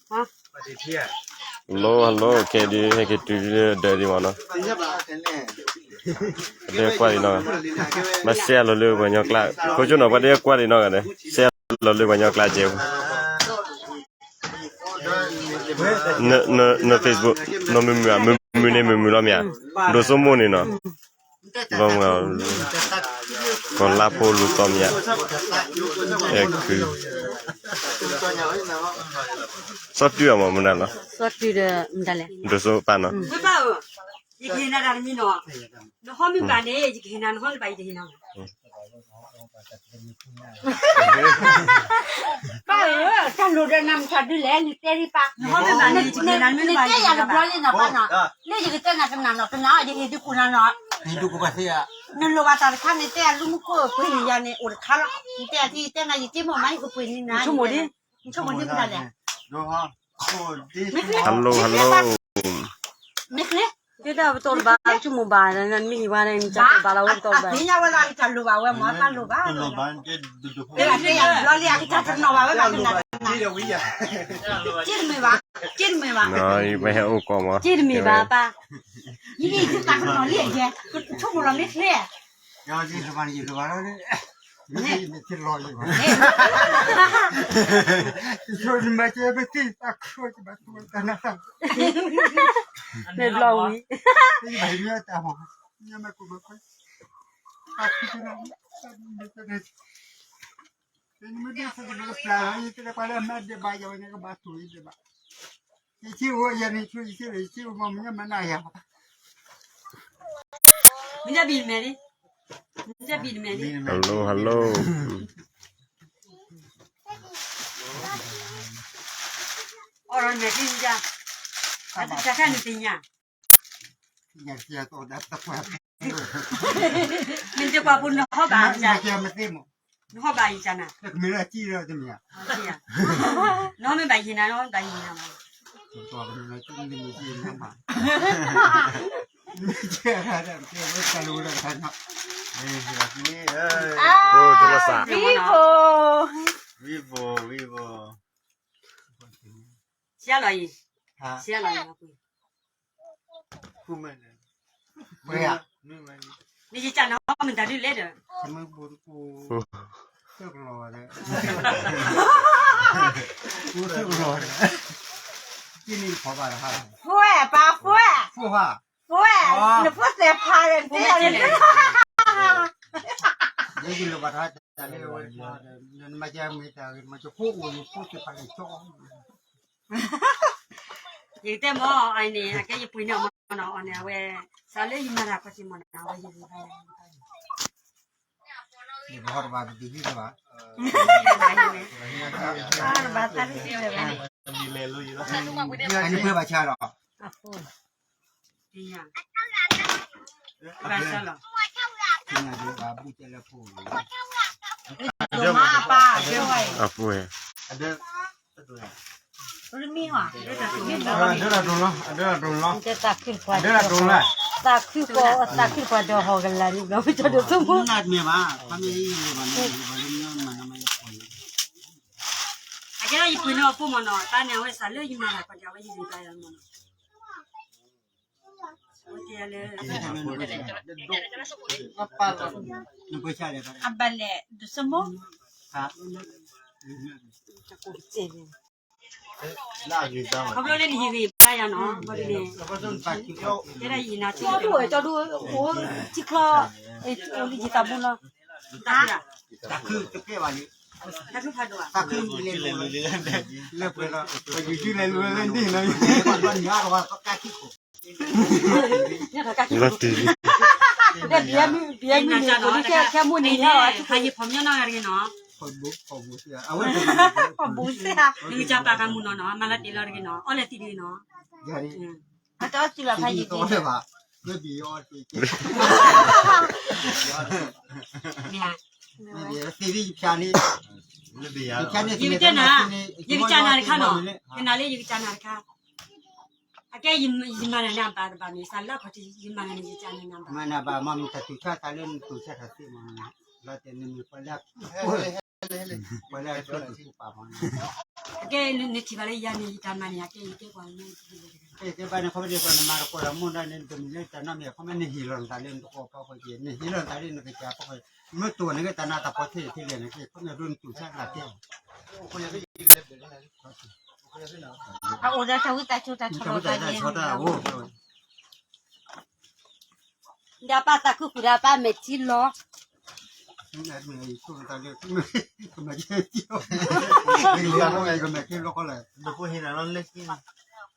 Hello hello ခဲဒုး ဟဲက့ၤတုၤလၢဒၢးဒံးမးနီၤ, ပဒဲကွၢ်ဒံးနီၤ, ဘၣ်ရှဲလီၤလၢပှၤကညီကျါ, ခိကၠိနီၤ ပှၤဒဲကွၢ်ဒံးနီၤဂၤဒဲး ရှဲလီၤလၢပှၤကညီကျါကဲး, န Facebook နီၢ်မုာ်မုာ်ဧါ, မုာ်မုာ်န့ၣ်မုာ်မုာ်လီၤမ့ၢ်ဧါ, ဒိၣ်စိမိၣ်န့ၣ်နီၤ, လီၤမုာ်, ကီၤလါဖိလူၤသီမ့ၢ်ဧါ, အဲခု စီၤတုၤအမၤမနုၤလီၤ, ဒိၣ်စိပၢ်နီၤ, ယကဟ့ၣ်နၤတၢ်တမံၤနီၤ, နဟီမ့ၢ်ဘၣ်န့ၣ် ယကဟ့ၣ်နၤ, နဟီမ့ၢ်ဘၣ်ယကဟ့ၣ်နၤလီၤ. ပၢ်ဧၢ, တၢ်လိၣ်ဒီးနၤမတၤဒုလဲၣ်, နတဲဒံးပၢ်, နတဲယၤတဘျီလံနီၤပၢ်နီၤ, လၢယကတဲနၤကနၣ်နီၤ ကနၣ်အီၤ ယဟ့ၣ်ဒုးကူၣ်နၤနီၤ, နလိၣ်ဘၣ်တၢ်တခါန့ၣ် တဲအလူမူခိၣ်ပှ့ၤန့ၢ်ယၤန့ၣ် အိၣ်တခါလီၤ, နတဲယၤ ယတဲနၤ ယက့မိၢ်မး ယကပှ့ၤန့ၢ်နၤ, ဆိကမိၣ်ဒ်, ဆိကမိၣ်ဒ်မတၤလဲၣ် Hello hello, မ့ၢ်ချ့, ဒ်တၢ်ပတီၢ်တဘၣ် ဆိကမိၣ်ဘၣ် နမ့ၢ်ဟံၣ်ဝါန့ၣ် နတၢ်တီၢ်ဘၣ်လီၤဝဲပတီၢ်တဘၣ်, အသ့ၣ်ညါဝဲလီၤ ယတၢ်လိၣ်ဘၣ်ဝဲမး တၢ်လိၣ်ဘၣ်, တဲယၤတဲယၤတဘျီလံ အကတၢ်တနီၤဘၣ်ဝဲဘၣ် ကနၣ်တနၣ်, က့တမ့ၢ်ဘၣ်, က့တမ့ၢ်ဘၣ်, ပဟဲအိၣ်ကီးမး, က့တမ့ၢ်ဘၣ်ပၢ်, ယတၢ်တနီၤလံယဲ, ဆိကမိၣ်လီၤမ့ၢ်ချ့ ယဘၣ်ယဘၣ်လီၤ, ယဆိကမိၣ်မၤကဲ ပသ့ၣ်တၢ်ခုၣ် ယဘၣ်သူဝဲတၢ်နါတၢ်, မ့ၢ်ဘျီဝံၤ, ယဘၣ်မ့ၢ်တၢ်မၤ, ညါမ့ၢ်ကိၣ်မ့ၢ်ခွဲ, တၢ်ခုၣ်, နမ့ၢ်ဒ်သိးကပျၢ်လီၤ ယတလဲၤကွၢ်လၢအမါဒဲးဘး ယဝဲန့ၣ်ကဘၣ်သူၣ်ယဒဲးဘး, ယဆ့အိၣ်ယၤန့ၣ် ဆိယဆ့လီၤ ယဆ့အိၣ်မ့ၢ်မ့ၢ်မနုၤယၤ မ့ၢ်တဘံၣ်မဲာ်လံ, မ့ၢ်တဘံၣ်မဲာ်လံ, hello hello, အိၣ်ဒီးမဲာ်တံၢ်မ့ၢ်ဒၣ်, အတၢ်ခါန့ၣ်တညၣ်, မ့ၢ်တကွၢ်ဖိနဟီၣ်ဘၣ်, နဟီၣ်ဘၣ်ယကနၤ, နဟီၣ်မ့ၢ်ဘၣ်ယဟ့ၣ်နၤ နဟီၣ်ဘၣ်ယဟ့ၣ်နၤမး Vivo, Vivo, Vivo, ရှဲလီၤအံၤ, ရှဲလီၤအံၤ, နယကနၤမတၤဒ်လဲၣ်ဒီး, ဖိဝဲပၢ်ဖိဝဲ, နဖိသ့ၣ်ဖးဒီးတဲ, ယကလိၣ်ဘၣ်ထါတၢ်လၢဝဲ, နမၤကမ့ၢ်တၢ်ဂ့ၤ နမၤကဖိအိၣ် နဖိသ့ၣ်ဖးဒီးကၠီ ယကတဲမ့ၢ်အီၤန့ၣ် အကဲယပှ့ၤန့ၢ်အီၤမ့ၢ်နီၤ အီၤန့ၣ် အဝဲ စးလၢယမၤတၢ်ခီၣ်ထံးမ့ၢ်နီၤ အဝဲယဂ့ၤဘၣ်ယၤ ယဘၣ်တဘၣ်တဒ်န့ၣ်ဘၣ်, ဘၣ်တဘၣ်တဒ်န့ၣ်ဘၣ်, အနဖဲဘၣ်ဆါလီၤ, အဖိ, ဘၣ်ဆါလီၤ, အဖိ, အဒၢတၢ်တိၢ်လီၤ, အဒၢတၢ်တိၢ်လီၤ, သးခုတပှၢ်, သးခုတပှၢ်ဒီးဟီၣ်ကလၤန့ၣ် ဘျီမ့ၢ်တၢ်ဒိၣ်ဆိကမိၣ်, အကဲလၢယပှ့ၤန့ၢ်အီၤဖိမ့ၢ်နီၤ တၢ်န့ၣ်အဝဲစးလၢယမၤတၢ်ခီၣ်ထံး အဝဲယဂ့ၤဘၣ်ယၤမ့ၢ်နီၤ အဘၣ်လဲၣ် ဒိၣ်စမိၣ်, ခီဖျိလၢနဟံးဂ့ၤဘၣ်ယၤနီၤ ဘၣ်ဒ်န့ၣ်, ကဲဒၣ်ယံၤနၤထံ, ကၠီဒိၣ်, ကၠီဒိၣ်, ထံချီ, အိၣ်လံယသးဘူးလီၤ, တၢ်ခုတကဲဘၣ်လံ, တၢ်ခုဖးဒိၣ်, တၢ်ခုလဲၤလိၤ, လဲၤပှဲၤလီၤ, ပယူၤစုလဲၤလိၤလၢဒ်နီၤ, လီၤတံၢ်လံ, ဘီယမုၢ်န့ၣ် ခဲမုၢ်န့ၣ်, ဟးယဖီၣ်ညီနီၢ်ဂၤတဂ့ၤနီၤ, ဖီၣ်ဘူးစ့ၢ်, နကစၢ်ပာ်ကမုၢ်နီၤနီၤ မၤလၢတ့ၢ်လီၤတဂ့ၤနီၤ အီၣ်လဲၣ်သံတဂ့ၤနီၤ, အတအီၣ်သံလီၤဖးယံၤ, ယကနၤ, ယကစၢ်နၤတခါနီၤ, ကနၤလၢယကစၢ်နၤတခါ, အကဲယမၤနၤန့ၣ်အဘၣ်တဘၣ်န့ၣ် စးလၢခီၣ်ထံး ယမၤနၤန့ၣ် ယကစၢ်နၤန့ၣ်ဘၣ်, မၤနၤဘၣ်မ့ၢ်မ့ၢ်တၢ်တူၢ်ဆါသးလၢနတူၢ်ဆါတၢ်သ့မ့ၢ်, လီၤတဲာ်နမ့ၢ်ပှၤလၢ ကဲ နထံၣ်ဘၣ်လၢယၤန့ၣ် ယတၢ်မၤန့ၣ် ယကဲ ယကဲပှၤမ့ၢ် ကဲဘၣ်န့ၣ် ခီဖျိနမၤတကိးလၢမူဒါန့ၣ် တမံၤလၢတၢ်နီတမံၤ ခီဖျိနဟ့ၣ်လီၤနသးလၢနတကိးဖီခိၣ်က့ၤ နဟ့ၣ်လီၤနသးလၢနကစၢ်ဖီခိၣ် မ့ၢ်တိၢ်န့ၣ်က့ၤတၢ်နးတၢ်ဖှီၣ်ထဲလဲၣ်ထဲလဲၣ်န့ၣ် ခီဖျိဒိနတူၢ်ဆါကလၤကဲ အအိၣ်ဒီးတၢ်ဝံသးစူၤတၢ်ဆီၣ်လီၤသးန့ၣ် ဒီးပၢ်သးခုဃုာ်ဒီးပၢ်မဲာ်ထံလီၤ ကမဲာ်ထံလီၤ ကမဲာ်ထံလီၤ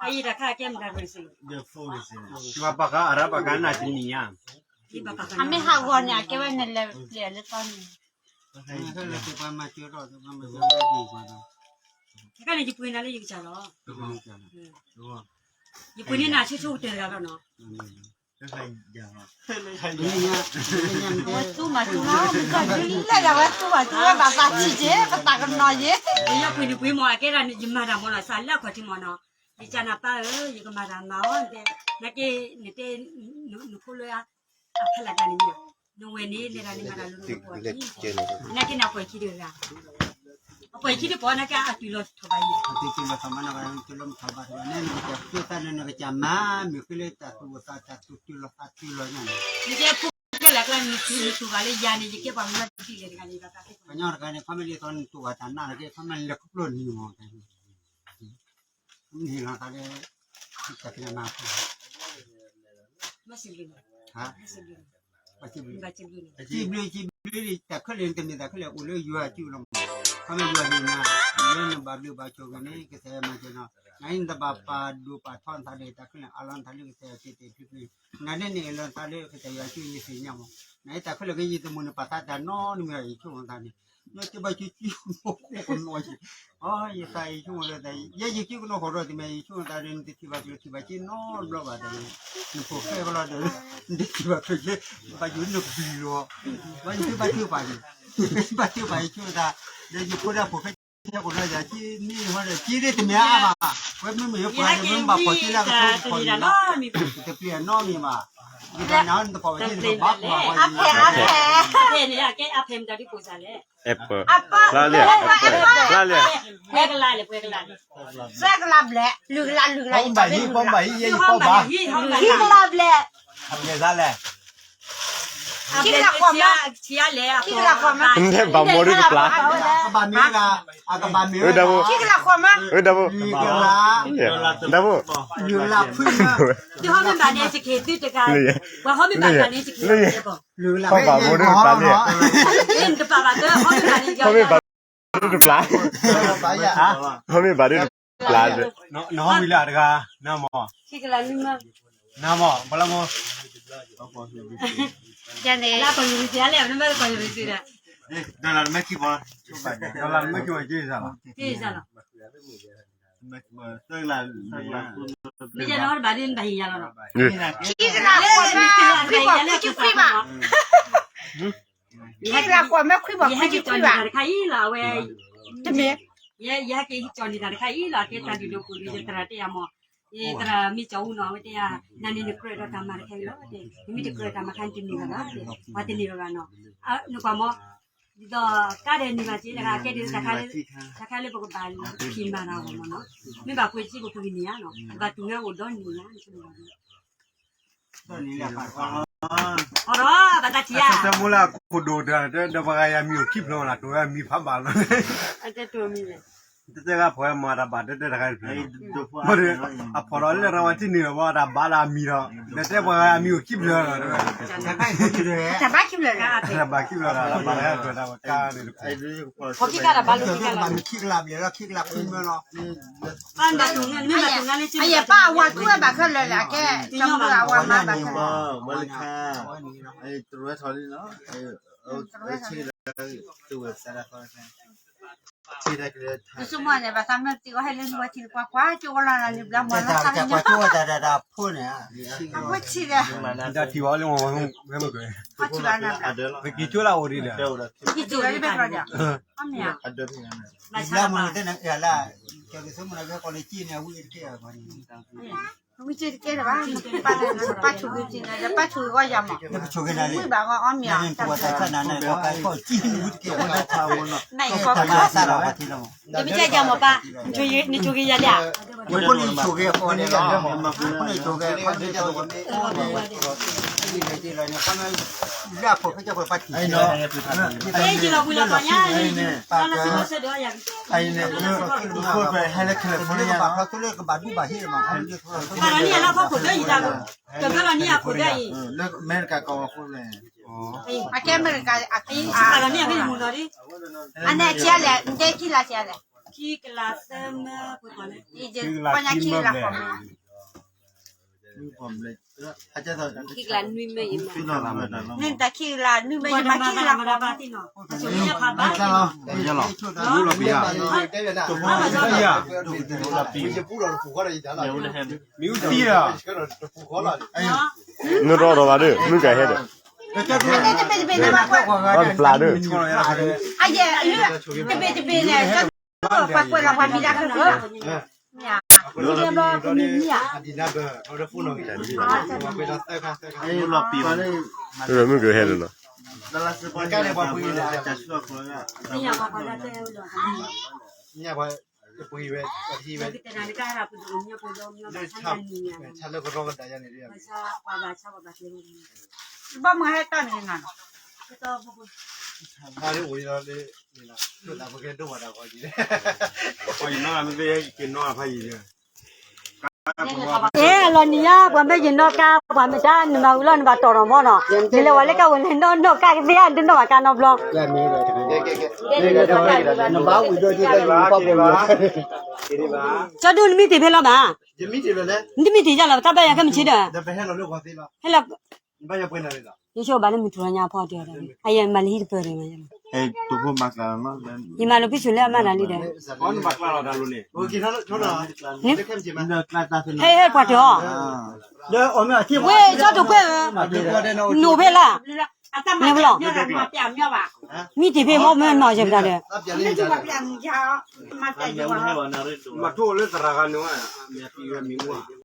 အံၤတခါကဲမတၤ ပှၤဘၣ်ဃးအရၢဘၣ်ဃးနၤတနံၤညါ အမ့ၢ်ဟးဂီၤန့ၣ် အကဲဝဲနလဲၤပျဲၤလၢကီၢ်န့ၣ် တခါန့ၣ် ယပှ့ၤနၤလၢယကစၢ်လီၤ ယပှ့ၤန့ၢ်နၤဆိဆိကတၢၢ်တဂၤလီၤနီၤ ဝဲသူမၤသူလီၤ မုၢ်ကီၢ်ဒုလံလဲၣ်ဒီး ဝဲသူမၤသူဝဲ ဘၣ်သးထံၣ်က့ၤ ပသးကနီၤယ့ၣ် ယပှ့ၤန့ၣ်ပှ့ၤမ့ၢ် အကဲဒၣ်ယမၤတၢ်မ့ၢ်နီၤ စးလၢအခီၣ်ထံးမ့ၢ်နီၤ ယကနၢ်ပၢ်ဧၢ ယကမၤတၢ်မၤအီၤတဲ နာ်က့ နတဲ နဖိလၢ အဖီလာ်တၢ်န့ၣ်မ့ၢ် နဝဲၢ်န့ၣ် လဲၤတၢ်န့ၣ်မၤတၢ်လၢနကပီၤထံ နာ်က့န့ၣ်အပှဲၤခံတဂၤ အပှဲၤခံတပီၤ နာ်က့အတုၤလီၤထီၣ်ဘၣ်ယၤ အတုၤလီၤမၤထီၣ်ဘၣ် နကစၢ်ဃုသၣ်န့ၣ် နကစၢ်မၤ မ့ၢ်ဃုလၢတၢ်သူၣ်အိၣ်သး တၢ်သူၣ်တုၤလီၤသးတုၤလီၤညါန့ၣ် နကဲဖိကဲလၢကျါန့ၣ် နသူၣ်ဘၣ်လၢယၤန့ၣ် ယကဲပှၤမၤဒ်လဲၣ်တဂၤန့ၣ် ပှၤကညီတဂၤန့ၣ် ခီမ့ၢ်ဒ်သိးနတူၢ်ဘၣ်တၢ်နးတက့ၢ် ခီမ့ၢ်လဲၤခီဖျိနံၤမ့ၢ် မ့ၢ်ဟ့ၣ်လီၤသးလၢ တၢ်ကနၣ်မၤ စံးဘျုး စံးဘျုး တၢ်ခဲလၢာ်န့ၣ် တမ့ၢ်တၢ်ခဲလၢာ်အိၣ်လၢယွၤစုလီၤမး, ခီမ့ၢ်ယွၤဟ့ၣ်နၤ လၢနဘၣ်ဘျုးဘၣ်ဆိၣ်ဂ့ၤန့ၣ် ကစၢ်ယွၤမၤစၢၤနၤ, နၤအံၤနတဘၣ်ပာ်ဒိၣ်ပာ်ထီနသးဒီးတၢ်ခဲလၢာ်အါလီၤနသးလၢကစၢ်ယွၤစုတဲာ်ဖျုးဖျုး, နၤန့ၣ်န့ၣ်အလီၤနသးလၢကစၢ်ယွၤစုယသ့ၣ်ညါမး, နၤအံၤတၢ်ခဲလၢာ်က့ယသးမိၢ်န့ၣ် ပာ်သးတၢ်နီတမံၤဒီးယဆိကမိၣ်သးန့ၣ် နတဘၣ်စုစု ကနီၤကနီၤယဲ, အယသးအံၤဆိကမိၣ်လၢသး ယဲယစုကနီၤဃီၤဒီးတမ့ၢ် ယဆိကမိၣ်သးဒီး နတထံၣ်ဘၣ်ကျၢၤထံၣ်ဘၣ်စ့နီတဘျီဘၣ်ဒီး နဖိၣ်ဃဲကလီဒီး နတထံၣ်ဘၣ်ကျၢၤစ့ ဘၣ်ယိၣ်နကပျံၤလီၤ, ဘၣ်ယိၣ်ဘၣ်ထုကဖၣ်န့ၣ် ဘၣ်ထုကဖၣ်ယဆိကမိၣ်သး ဒီးယဖိဒီးဖိၣ်ဃဲ ကလီယၤ ကန့ၢ်ဟီဒီး ကန့ၢ်တမ့ၢ်အါဘၣ်, ဝဲမ့မ့ၢ်ယပှၤဒီး မ့ၢ်ဘၣ်ဖီၣ်က့ၤလၢကထိကဖီၣ်န့ၣ်လီၤ, တပျံၤအနီတမံၤဘၣ်, ယတၢ်နၤနတပာ်ဝဲက့ၤ နဘၣ်ကွၢ်ဝဲ အဖဲအဖဲ ဖဲန့ၣ် အကဲအဖဲမတၤဒ်ပိၢ်စၢ်လဲၣ် အပၢ် ဖျါလဲၣ် ဖျါလဲၣ် ပှဲၤကလးလဲၣ် ပှဲၤကလးလဲၣ် သၢကလးဘျဲၣ် လွံၢ်ကလး လွံၢ်ကလး ဘၣ်ဟံၣ် ဘၣ်ဟံၣ် ယဲယပီၢ်ဘၣ် ခံကလးဘျဲၣ် အပျဲၢ်သးလဲၣ် ခံကလးဃိးမး ခံကလးဃိးမး ဘၣ်မိၢ်ဒုတပျၢ် အကဘၣ်မ့ၢ်ဝဲဒၣ် ခံကလးဃိးမး လွံၢ်ကလး ဒၣ်ဖိ လွံၢ်ကလးဖုမး သုဟီမ့ၢ်ဘၣ်န့ၣ် တက့ၤသုတဂၤ ပှၤဟီမ့ၢ်ဘၣ်တဂၤန့ၣ် တက့ၤသုတဂၤ ဘၣ်မိၢ်ဒုတပျၢ်န့ၣ် တပာ်ဘၣ်သၢ ဟီမ့ၢ်ဘၣ်န့ၣ် ဟီမ့ၢ်ဘၣ်ဒုတပျၢ် ဟီမ့ၢ်ဘၣ်ဒုတပျၢ် နဟီဝံၤလၢအတဂၤ နမ့ၢ် နမ့ၢ် ဘလမ ယၤန့ၣ် လၢကီၢ်ယူၤရံစံးလဲၣ် နမ့ၢ်ကီၢ်ယူၤရံစံးဒီး ဒီးလၢမ့ၢ်ခံပီ ဒီးလၢမ့ၢ်ခံပီ က့ၢ်စၢ်လီၤ က့ၢ်စၢ်လီၤ မ့ၢ်ယၤလီၤဘၣ်ဒ်နဘၣ်ဟံၣ်ယၤလီၤ ခံကလးဃိးမး ခွံဘၣ် ခံကလးဃိးမး ခွံဘၣ် ခွံဘၣ် ယဟဲက့ၤကၠီၣ်န့ၢ်တၢ်တခါအံၤလီၤ အဝဲ တမ့ၢ် ယဟဲက့ၤကၠီၣ်န့ၢ်တၢ်တခါအံၤလီၤ ကဲတၢ်ဒုးဒိၣ်ပူၤဒီး ယသရၣ်တဲယၤမး ယသရၣ်မ့ၢ်ကၠီၣ်အူနီၤ အဝဲတဲယၤ နၤန့ၣ်နကြၢးဒီးတၢ်မၤတခါအံၤလီၤ နမ့ၢ်တကြၢးတၢ်မၤတခါန့ၣ်တန့ၢ်ဘၣ်ဘၣ် ပှၤတန့ၢ်ဘၣ်ဘၣ်နီၤ နကွၢ်မး ဒ်သိးကါဒဲးန့ၢ်ဘၣ်က့ၤတဂၤ ကဲဒ်တၢ်ခါလၢ တၢ်ခါလၢပကဘၣ်ဖံးမၤတၢ်အဂီၢ်မးနီၤ မ့ၢ်ဘၣ်ပှ့ၤစ့ပကဂံၢ်န့ၢ်ဧါနီၤ ပဘၣ်တူၢ်ငါအိၣ်ဒီနံၣ်ညါ အီၤဒီး ဘၣ်တၢ်ထံၣ်ဧါ တၢ်မူလၢအခိၣ်ဒိၣ်တၢ် ဒီးပှၤဂၤယၤမံၤအိၣ်ခံဖျၢၣ်လီၤ တိၢ်ဝဲမံၤဖးဘၣ်လီၤ တတဲဂၤဖီၣ်ဝဲမၤတၢ်ဘၣ်တဲတဲတခါတဖျၢၣ်လီၤ အဖီၣ်ဒီးလၢရၤဝဲထံၣ်န့ၢ်လီၤ တၢ်ဘၣ်လၢအမံၤဒီး ဒီးတဲပှၤဂၤမံၤအိၣ်ခံဖျၢၣ်လီၤ တၢ်ဘၣ်ခံဖျၢၣ်လီၤ တၢ်ဘၣ်ခံဖျၢၣ်လီၤ တၢ်ဘၣ်တခါတဖျၢၣ် တၢ်ဘၣ်ကါန့ၣ်တခါ ခံကလးဘၣ်လၢခံကလး ခံကလးဘျဲၣ်လီၤ ခံကလးခွံမၢလီၤ အယဲၢ်ပၢ်အဝၤသူဝဲဘၣ်ခဲလၢာ်လၢအကဲ ကၠီမုၢ်အဝၤမၤဘၣ်ခဲလၢာ် ဝဲလၢခါ တရဝဲထီၣ်လံနီၤ တဝဲစးဒၣ် ပဆိကမိၣ်န့ၣ် ဘၣ်သးမ့ၢ်သံဝဲဟဲလၢနဝဲထံတကွၢ်ကွၢ် ကၠိဝဲလီၤနၤန့ၣ် ဘျါမၤလီၤသးလၢညါ ကွၢ်ကၠိဝဲတၢ်တၢ်တၢ်ဖိန့ၣ် အဖိဆံးဒီး တၢ်ထံၣ်ဝဲလၢမ့ၢ် ပက့ၤကၠိလၢအအိၣ်ဒံးဒီး ပက့ၤကၠိလၢဘဲဘျီဒီး ဘျါမၤလီၤတဲနၤလၢ ကၠီၤကဆိမိၣ်နၤ ကဲကီးလၢကံၣ်န့ၣ် အဝံၣ်တက့ၢ်အဂီၢ်န့ၣ် မ့ၢ်ကဲတကဲလၢၤဘၣ်, ပၢ်ဆိၣ်ဂ့ၤက့ၤန့ၣ် ပၢ်ဆိၣ်ဂ့ၤက့ၤအီၤယၤမး, မ့ၢ်ဘၣ်ဂီၢ်အီၣ်မ့ၤအီၤ, နအံၤကီၢ်ကၢ်သးနၤန့ၣ် ကီၢ်ကၢ်ခီၣ်ကံၢ်မုၢ်တကဲး ကီၢ်ကၢ်ခီၣ်, နဆိၣ်ဂ့ၤယၤလံဧါ, နဆိၣ်ဂ့ၤယၤလံဧါ, လၢအဖိန့ၣ်ဆိၣ်ဂ့ၤအဃိန့ၣ်လီၤ, လၢအဖိန့ၣ်ဆိၣ်ဂ့ၤအဃိန့ၣ်လီၤ, အံၤန့ၣ် ဟဲလၢ California လီၤ, ပာ်လီၤန့ၢ်ယၤလၢဖီခိၣ်ဒၢအံၤတၢ်, ကဘၢလီၤန့ၢ်ယၤခိၣ်ဒၢအံၤ, လၢအမဲရကၤကီၢ်ဝဲခိၣ်လဲၣ်, အကဲအမဲရကၤ, ပာ်လီၤန့ၢ်ယၤဖဲန့ၣ်မူနီၤဒ်, အန့ၣ်အဆံးလဲၣ်, နတဲခံကလးဆံးလဲၣ်, ခံကလးသၢမၢ, ပှၤညါခံကလးဃိးမၢ ခံကလးနွံမၢယမး, နတၢ်ခံကလးနွံမၢယမး, ခံကလးဃိးမၢ, မ့ၢ်တံၤဧါ, နရီၣ်ဒီးဘၣ်ဒီး မုၢ်ကဟဲဒီး, တဘ့ၣ်တဘ့ၣ်န့ၣ်, ဘၣ်တပျၢ်ဒီး, အယဲၢ်, တဘ့ၣ်တဘ့ၣ်န့ၣ်, ပှၤကွဲးလီၤပှၤမံၤဒၣ်ခဲလၢာ်, မ့ၢ်ဘျီပမံၤမံၤဧါ, မုၢ်ကဟဲဒီးနီၤ, ဘၣ်မုၢ်ဟဲတၢ်န့ၣ်နၤနီၤ, အဲ လီၤနံၤညါ ပှၤမ့ၢ်ယနီၢ်ကါ ပှၤမ့ၢ်တၢ်နမၤဝံၤလီၤ နဘၣ်တီၢ်ထီၣ်မီၢ်နီၤ, နလဲၤဝဲလၢကါဝဲလဲၤနီၢ်နီၢ်ကါကသ့ဧါ နတနီၢ်ဘၣ်ကါနီတဘျီ, ကၠီဒိၣ် နမံတ့ၢ်ဖဲလီၤဘၣ်, နတမံတ့ၢ်ဒ်လဲၣ်, နတမံတ့ၢ်ယလီၤ တၢ်ဘၣ်ယၤခဲမုၢ်ဆ့ဒီး, ဟဲလီၤ, ယဆိဘၣ်လၢမုၢ်ထူၣ်လီၤညါဖီတ့ၢ်, အယဲၢ်မၤလၢဟံၣ်တပၢၢ်ဒီး, ယမၤလိာ်ဖံဆိလၢအမၤတၢ်လံဒီး, ဟဲဟဲပှၤတၢ်အီၤ, ဝဲကၠီတိာ်ကွဲၢ်ဧၢ, နိၣ်ဖဲလၢ်, နဖဲလီၤ, မံတ့ၢ်ဖဲမီၢ်မ့ၢ်နီၢ်ယဲၢ်ပတၢ်ဒီး, မၤထိၣ်လၢသရၣ်ဂၤန့ၣ်, မံမူ